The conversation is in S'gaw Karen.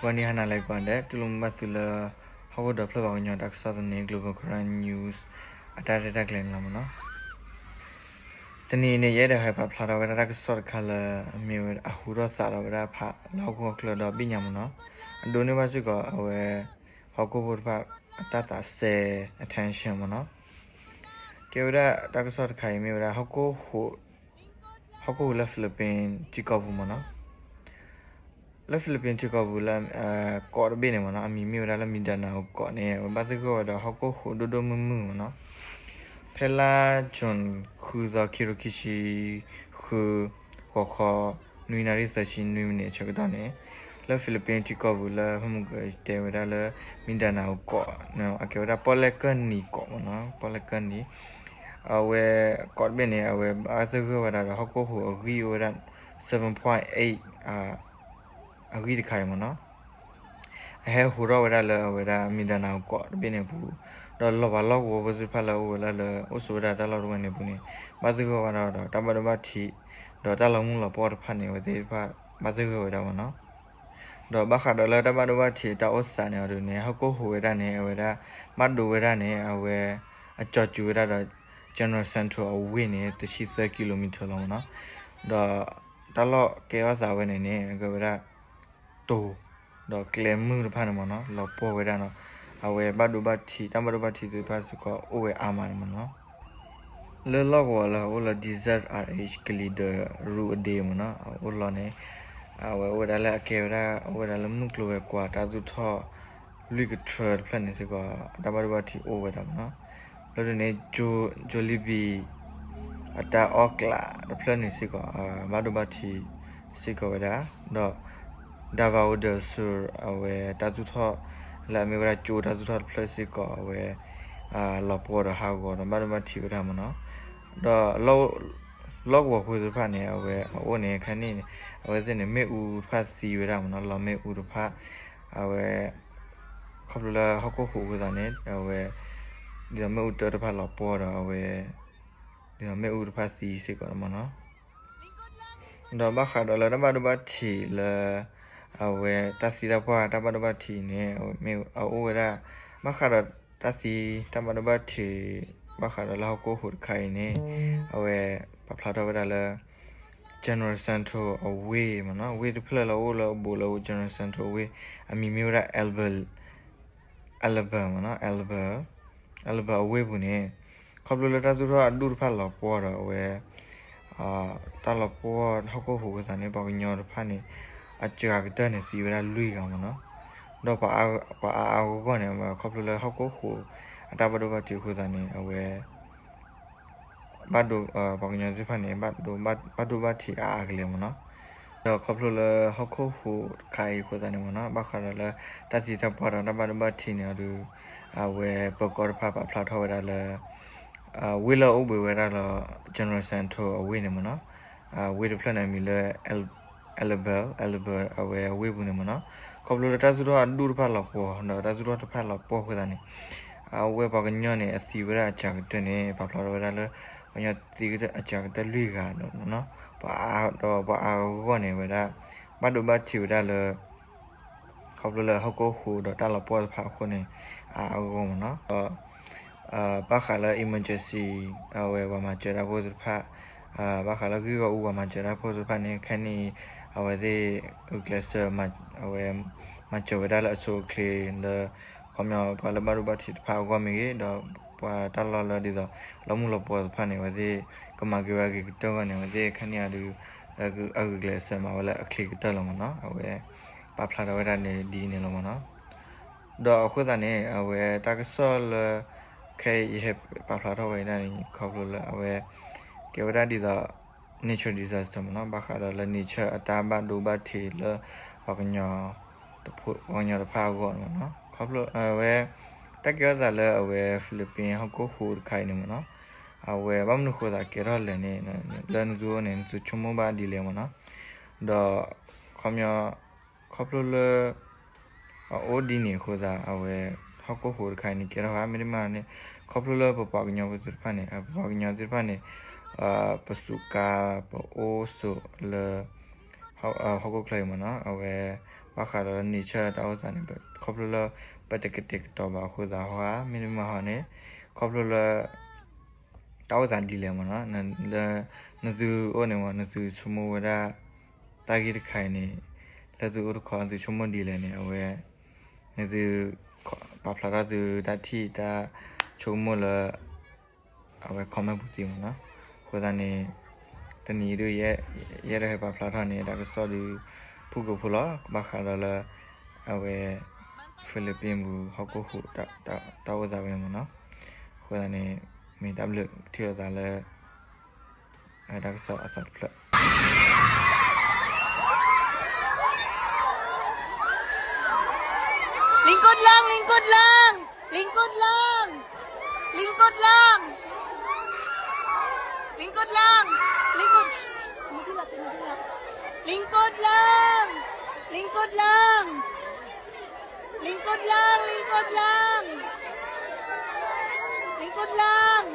ဂီၤနံၤဟါနၤလၢကိးဂၤဒဲး တူၢ်လိာ်မုာ်ဘၣ်သုလၢ ဟီၣ်ခိၣ်ဒီဖျၢၣ်ပှၤကညီတၢ်ကစီၣ်သန့ Global Karen News အတၢ်ရဲၣ်တၢ်ကျဲၤန့ၣ်လီၤမ့ၢ်နီၤ. တနံၤအံၤန့ၣ် ယအဲၣ်ဒိးဟဲပာ်ဖျါထီၣ်ဝဲဒၣ်တၢ်ကစီၣ်တခါလၢ အမ့ၢ်ဝဲအဟူထီၣ်သးဒီးဝဲဒၣ်ဖးလၢဟီၣ်ခိၣ်ဟီၣ်ချၢဒီဘ့ၣ်ညါမ့ၢ်နီၤ. အဒိးန့ၢ်ဘၣ်စ့ၢ်ကီးအဝဲ ဟီၣ်ခိၣ်ဖိတဖၣ်အတၢ်သးစဲ attention မ့ၢ်နီၤ. ကဲဝဲဒၣ်တၢ်ကစီၣ်တခါအံၤမ့ၢ်ဝဲဒၣ် ဟီၣ်ခိၣ်ဟူးလၢ Philippines ထံကီၢ်ပူၤမ့ၢ်နီၤ. လၢ Philippines ထံကီၢ်ပူၤလၢ ကီးတဘ့ၣ်န့ၣ်မ့ၢ်နီၤ အမံၤမ့ၢ်ဝဲဒၣ်လၢ Mindanao ကီးန့ၣ် အဝဲဘၣ်သဂၢၢ်ဝဲဒီးဟီၣ်ခိၣ်ဟူးဒိၣ်ဒိၣ်မုၢ်မုၢ်မ့ၢ်နီၤ. ဖဲလါ June ဃုသီ ခံကထိခံဆံဃု ဂီၤခီ နွံနၣ်ရံၣ်သၢဆံနွံမံးနံးအဆၢကတီၢ်န့ၣ် လၢ Philippines ထံကီၢ်ပူၤလၢဖဲမုၢ်ကတဲဝဲဒၣ်လၢ Mindanao ကီးန့ၣ် အကဲဝဲဒၣ်ပီၣ်လဲၣ်ကၢၢ်နံၤကီးမ့ၢ်နီၤ ပီၣ်လဲၣ်ကၢၢ်နံၤ အဝဲကီးတဘ့ၣ်န့ၣ် အဝဲဘၣ်သဂၢၢ်ဝဲဒၣ်ဒီးဟီၣ်ခိၣ်ဟူးအဂံၢ်အိၣ်ဝဲဒၣ် seven point eight အဂံၢ်တခါအံၤမ့ၢ်နီၤ အဟဲဟူးထီၣ်ဝဲဒၣ်လၢအဝဲဒၣ် Mindanao ကီးတဘ့ၣ်န့ၣ်အပူၤ ဒီးလီၤပှၤလီၢ်ကဝီၤဖိသ့ၣ်တဖၣ်လၢအအိၣ်ဝဲဒၣ်လၢ အိၣ်ဆိးဝဲဒၣ်တၢ်လီၢ်တဝဲန့ၣ်အပူၤန့ၣ် ဘၣ်သဂၢၢ်ဝဲဒၣ်ဒီးတၢ်ဘၣ်ဒိဘၣ်ထံး ဒီးတၢ်လီၤမုၢ်လီၤပှီၢ်တဖၣ်န့ၣ် အဝဲသ့ၣ်တဖၣ်ဘၣ်သဂၢၢ်ဝဲဒၣ်မ့ၢ်နီၤ ဒီးဘၣ်ဃးဒီးလၢတၢ်ဘၣ်ဒိဘၣ်ထံးတၢ်အိၣ်သးန့ၣ်အီၤဒုးန့ၣ် ဟီၣ်ခိၣ်ဟူးဝဲဒၣ်န့ၣ် အဝဲဒၣ် ဘၣ်ဒိဝဲဒၣ်န့ၣ် အဝဲ အကၠီၤစူၤဝဲဒၣ်ဒီး General Santos အဝ့ၢ်န့ၣ် တဆံသၢ kilometer လီၤမ့ၢ်နီၤ ဒီးတၢ်လီၢ်ကဲထီၣ်သးဝဲန့ၣ်န့ၣ် အကဲဝဲဒၣ် တိၤ ဒီးကျဲမုၢ်တဖၣ်န့ၣ်မ့ၢ်နီၤ လီၤပှီၢ်ဝဲဒၣ်ဒီး အဝဲဘၣ်ဒိဘၣ်ထံး တၢ်ဘၣ်ဒိဘၣ်ထံးသ့ၣ်တဖၣ်စ့ၢ်ကီးအိၣ်ဝဲအါမးန့ၣ်မ့ၢ်နီၤ လၢလီၢ်ကဝီၤလၢအအိၣ်လၢ D Z R H ကလံၤဒၢးရူးအဒ့မ့ၢ်နီၤ အအိၣ်လီၤန့ၣ် အဝဲအိၣ်ဝဲဒၣ်လၢအကဲဝဲဒၣ် အိၣ်ဝဲဒၣ်လၢမုၢ်ကျိၤဝဲၤကွာ်တၢ်သူၣ်ထီၣ်လွံၢ်ကထြၢတဖျၢၣ်န့ၣ်စ့ၢ်ကီး တၢ်ဘၣ်ဒိဘၣ်ထံးအိၣ်ဝဲဒၣ်မ့ၢ်နီၤ လၢဒ်န့ၣ် Jollibee အတၢ်အီၣ်ကျးတဖျၢၣ်န့ၣ်စ့ၢ်ကီး ဘၣ်ဒိဘၣ်ထံးစ့ၢ်ကီးဝဲဒၣ် ဒီး Davao del Sur အဝဲတၢ်သူၣ်ထီၣ် လၢအမ့ၢ်ဝဲဒၣ်ကၠိတၢ်သူၣ်ထီၣ်တဖျၢၣ်စ့ၢ်ကီး အဝဲ လီၤပှီၢ်ဒီးဟးဂီၤဒီးဘၣ်ဒိဘၣ်ထံးဝဲဒၣ်မ့ၢ်နီၤ ဒီး လီၢ်ကဝီၤဖိသ့ၣ်တဖၣ်န့ၣ် အဝဲအအိၣ်န့ၣ် ခဲန့ၣ်န့ၣ် အဝဲသ့ၣ်န့ၣ် မ့ၣ်အူတဖၣ်သံဝဲဒၣ်မ့ၢ်နီၤ လီၤမ့ၣ်အူတဖၣ် အဝဲ ခီဖျိလၢဟီၣ်ခိၣ်ဟူးအဃိသတးန့ၣ် အဝဲ ဒ်သိးမ့ၣ်အူတၢတဖၣ်လီၤပှီၢ်ဒီးအဝဲ ဒ်သိးမ့ၣ်အူတဖၣ်သံစ့ၢ်ကီးမ့ၢ်နီၤ ဒီးဘၣ်ဃးဒီးလၢတၢ်ဘၣ်ဒိဘၣ်ထံးလၢ အဝဲတၢ်သံတၢ်ပှၢ်တၢ်ဘၣ်ဒိဘၣ်ထံးန့ၣ် အအိၣ်ဝဲဒၣ် ဘၣ်ဃးဒီးတၢ်သံတၢ်ဘၣ်ဒိဘၣ်ထံး ဘၣ်ဃးဒီးလၢဟီၣ်ခိၣ်ဟူးတခါအံၤန့ၣ် အဝဲပာ်ဖျါထီၣ်ဝဲဒၣ်လၢ General Santos အဝ့ၢ်မ့ၢ်နီၤ ဝ့ၢ်တဖျၢၣ်လၢအအိၣ်လၢအဘူးလၢ General Santos အဝ့ၢ် အမံၤမ့ၢ်ဝဲဒၣ် Albert Albert မ့ၢ်နီၤ Albert Albert အဝ့ၢ်ပူၤန့ၣ် ခီဖျိလၢတၢ်သူၣ်ထီၣ်အဒူၣ်တဖၣ်လီၤပှီၢ်ဒီးအဝဲ တၢ်လီၤပှီၢ်ဟီၣ်ခိၣ်ဟူးအဃိသတးန့ၣ် ပှၤကညီတဖၣ်န့ၣ် အစှၤကတၢၢ်န့ၣ် သံဝဲဒၣ်လွံၢ်ဂၤမ့ၢ်နီၤ ဒီးပှၤအါအါဂီၢ်ဂီၢ်န့ၣ် ခီဖျိလၢဟီၣ်ခိၣ်ဟူးအတၢ်ဘၣ်ဒိဘၣ်ထံးအဃိသတးန့ၣ် အဝဲ ဘၣ်ဒိ ပှၤကညီသ့ၣ်တဖၣ်န့ၣ် ဘၣ်ဒိဘၣ်ထံးအါအါကလဲာ်မ့ၢ်နီၤ. ဒီးခီဖျိလၢဟီၣ်ခိၣ်ဟူးတခါအံၤအဃိသတးန့ၣ်မ့ၢ်နီၤ ဘၣ်ဃးဒီးလၢတၢ်သံတၢ်ပှၢ်ဒီးတၢ်ဘၣ်ဒိဘၣ်ထံးန့ၣ်အီၤဒီး အဝဲပၢၤကီၢ်တဖၣ်ပာ်ဖျါထီၣ်ဝဲဒၣ်လၢ ဝ့ၢ်လၢအအိၣ်ဘှံးဝဲဒၣ်လၢ General Santos အဝ့ၢ်န့ၣ်မ့ၢ်နီၤ ဝ့ၢ်တဖျၢၣ်န့ၣ်အမံၤလၢ Albert Albert အဝဲအဝ့ၢ်ပူၤန့ၣ်မ့ၢ်နီၤ ခီဖျိလၢတၢ်သူၣ်ထီၣ်အဒူၣ်တဖၣ်လီၤပှီၢ် ဒီးတၢ်သူၣ်ထီၣ်တဖၣ်လီၤပှီၢ်အဃိသတးန့ၣ် အဝဲပှၤကညီန့ၣ် အသံဝဲဒၣ်အစှၤကတၢၢ်န့ၣ် ပာ်ဖျါထီၣ်ဝဲဒၣ်လၢ ပှၤကညီသံအစှၤကတၢၢ်လွံၢ်ဂၤန့ၣ်မ့ၢ်နီၤ ပှၤအါ ဒီးပှၤအါဂီၢ်ဂီၢ်န့ၣ်ဝဲဒၣ် ဘၣ်ဒိဘၣ်ထံးဝဲဒၣ်လၢ ခီဖျိလၢဟီၣ်ခိၣ်ဟူးဒီးတၢ်လီၤပှီၢ်တဖၣ်အဃိန့ၣ် အါအါဂီၢ်ဂီၢ်မ့ၢ်နီၤ ဒီး ဘၣ်ဃးလၢ emergency အဝဲပှၤမၤစၢၤတၢ်ဖိသ့ၣ်တဖၣ် ဘၣ်ဃးလၢဂံၢ်ဂီၢ်အူပှၤမၤစၢၤတၢ်ဖိသ့ၣ်တဖၣ်န့ၣ် ခဲနံၣ်အံၤ အဝဲသ့ၣ်ဂုာ်ကျဲးစၢး အဝဲ မၤစၢၤဝဲဒၣ်လၢအဆိအချ့လၢ ခီပညီပှၤလၢဘၣ်ဒိဘၣ်ထံးတဖၣ်အဂီၢ်မ့ၢ်ဂ့ၤ ဒီးပှၤတၢ်လီၢ်လၢဒ်သိး လီမုၢ်လီပှီၢ်သ့ၣ်တဖၣ်န့ၣ် အဝဲသ့ၣ်ကမၤက့ၤဝဲအဂ့ၤကတၢၢ်အဂီၢ်န့ၣ် အဝဲသ့ၣ်ခဲနံၣ်အံၤဒီး အဂုာ်ကျဲးစၢးမၤဝဲလၢအချ့ကတၢၢ်လီၤမ့ၢ်နီၤ အဝဲ ပာ်ဖျါထီၣ်ဝဲဒၣ်န့ၣ်ဒ်အံၤန့ၣ်လီၤမ့ၢ်နီၤ ဒီးအဃိသတးန့ၣ် အဝဲတၢ်ကစီၣ်လၢ ခဲအံၤယဟဲပာ်ဖျါထီၣ်ဝဲဒၣ်န့ၣ် ခီဖျိလၢအဝဲ ကဲဝဲဒၣ်ဒ်သိး natural disaster မ့ၢ်နီၤ ဘၣ်ဃးဒီးလၢ nature အတၢ်ဘၣ်ဒိဘၣ်ထံးလၢ ပှၤကညီ ပှၤကညီတဖၣ်အဂီၢ်မ့ၢ်နီၤ ခီဖျိအဝဲ တၢ်ကဲထီၣ်သးလၢအဝဲ Philippines ဟီၣ်ခိၣ်ဟူးတခါအံၤန့ၣ်မ့ၢ်နီၤ အဝဲဘၣ်မနုၤဃိသးကဲထီၣ်လဲၣ်န့ၣ် လၢနသုအိၣ်န့ၣ် နသုဆိကမိၣ်ဘၣ်ဒ်လဲၣ်မ့ၢ်နီၤ ဒီး ခီပညီ ခီဖျိလၢ အအိၣ်ဒ်န့ၣ်အဃိသတး အဝဲ ဟီၣ်ခိၣ်ဟူးတခါအံၤန့ၣ် ကဲထီၣ်ဃာ်မ့တမ့ၢ်န့ၣ် ခီဖျိလၢပပှၤကညီဖိသ့ၣ်တဖၣ်န့ၣ် ပပှၤကညီသ့ၣ်တဖၣ်န့ၣ် ပစူးကါ ပအိၣ်ဆိးလၢ ဟီၣ်ခိၣ်ချၢအံၤမ့ၢ်နီၤ အဝဲ ဘၣ်ဃးဒီး nature တၢ်အိၣ်သးန့ၣ် ခီဖျိလၢ ပတကတဲာ်ကတီၤဘၣ်အဃိသတးဟီဧါ, မ့တမ့ၢ်ဟီန့ၣ် ခီဖျိလၢ တၢ်အိၣ်သးဒ်လဲၣ်မ့ၢ်နီၤ, လၢ နသုအိၣ်န့ၣ်မ့ၢ် နသုဆိကမိၣ်ဝဲဒၣ် တၢ်ဂ့ၢ်တခါအံၤန့ၣ် လၢသုအိၣ်တခီ နသုဆိကမိၣ်ဒ်လဲၣ်န့ၣ် အဝဲ နသု ပာ်ဖျါထီၣ်သုတၢ်ထံၣ်တၢ်ဆိကမိၣ်လၢ အဝဲ comment ပူၤသ့မ့ၢ်နီၤ. အဃိသတးန့ၣ် တနံၤအံၤဒုး ယအဲၣ်ဒိးဟဲပာ်ဖျါထီၣ်န့ၣ် တၢ်ကစီၣ်ဒုး ဖုၣ်ကိာ်ဖိလီၤ. ဘၣ်ဃးဒီးလၢ အဝဲ Philippines ပူၤ ဟီၣ်ခိၣ်ဟူး တၢ်အိၣ်သးဝဲမ့ၢ်နီၤ. အဃိသတးန့ၣ် မ့ၢ်တၢ်ဘျုးထံၣ်လိာ်သးလၢ တၢ်ကစီၣ်အသီတဖျၢၣ် Lingkod lang, Lingkod lang, Lingkod lang, Lingkod lang, Lingkod lang, Lingkod, Lingkod lang, Lingkod lang, Lingkod lang, Lingkod lang, Lingkod lang.